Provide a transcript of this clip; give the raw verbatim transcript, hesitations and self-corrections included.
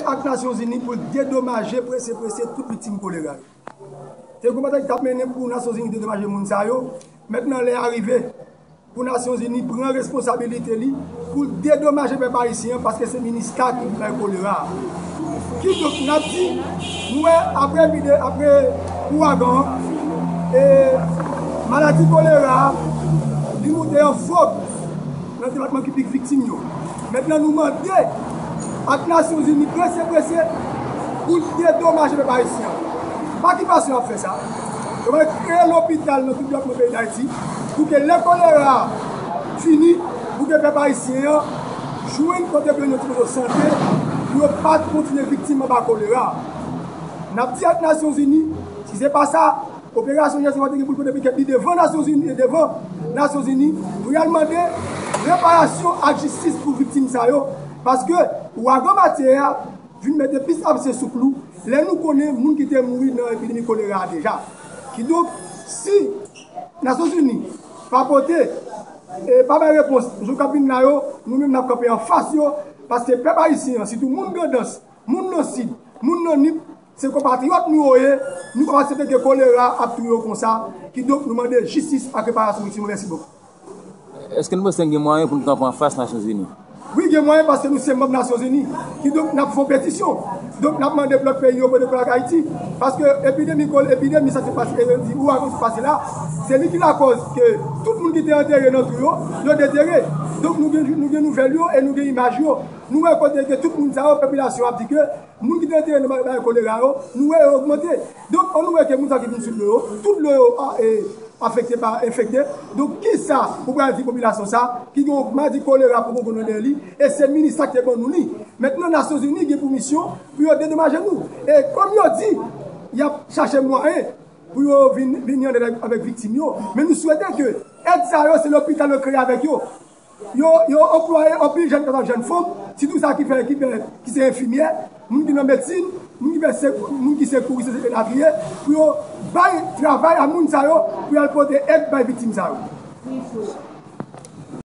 ak Nasyonzini pou l dedomaje prese prese tout viktim kolera yo. Se yon batay ki t ap mennen pou Nasyonzini dedomaje moun sa yo. Mentnan lè a rive pou Nasyonzini pran responsabilite li pou l dedomaje pèp ayisyen an, paske se Minista ki bay kolera a. Kidonk, n ap di, nou wè, apre epide, apre ouragan an, e maladi kolera a, li moute an vòg nan depatman ki pi viktim yo. Mentnan, nou mande ak Nasyonzini prese prese pou l dedomaje pèp ayisyen an. Pa ki fason y ap fè sa? Yo pral kreye lopital nan tout depatman peyi Dayiti pou ke lè kolera a fini, pou ke pèp ayisyen an jwenn kote pou yo jwenn ti moso sante, pou yo pa kontinye viktim anba kolera. N ap di ak Nasyonzini, si se pa sa, operasyon Jèsè a te gen pou l pote pike li devan Nasyonzini, devan Nasyonzini, pou y al mande reparasyon ak jistis pou viktim sa yo, paske ouragan Matye a vin mete plis abse sou klou, lè nou konnen moun ki te mouri nan epidemi kolera a deja. Kidonk, si Nasyonzini pa pote, e pa bay repons jou k ap vin la yo, nou menm n ap kanpe anfas yo, paske pèp ayisyen an, sitou moun Grandans, moun nan Sid, moun nan Nip, se konpatriyòt nou yo ye, nou p ap aksepte ke kolera ap touye yo konsa, kidonk nou mande jistis ak reparasyon viktim yo. Mèsi bokou. Èske nou panse gen mwayen pou nou kanpe anfas Nasyonzini? Wi, gen mwayen paske nou se manm Nasyonzini. Kidonk, n ap fè yon petisyon. Donk, n ap mande lòt peyi yo pote kole ak Ayiti. Paske epidemi, kol-, epidemi sa ki pase, e, di ouragan ki pase la, se li ki lakòz ke tout moun ki te antere nan twou yo, yo detere. Donk, nou gen, nou gen nouvèl yo e nou gen imaj yo. Nou wè kote ke tout moun sa yo, popilasyon ap di ke moun ki te antere nan bagay kolera yo, nou wè yo ogmante. Donk, an nou wè ke moun sa ki vin sou dlo yo, tout dlo yo a, e, afekte pa enfekte. Donk, kisa ou pral di popilasyon sa ki gen yon maladi kolera poko nan dèyè li, e se Minista ki te ban nou li? Mentnan, Nasyonzini gen pou misyon pou yo dedomaje nou. E kòm yo di, y ap chache mwayen pou yo vin, vini anndan avèk viktim yo. Men nou swete ke èd sa yo, se lopital yo kreye avèk yo. Yo, yo anplwaye anpil jèn gason ak jèn fanm, sitou sa ki fè, ki fè, ki se enfimyè, moun ki nan medsin, moun ki fè se, moun ki sekouris, elatriye, pou yo bay travay a moun sa yo, pou y al pote èd bay viktim sa yo.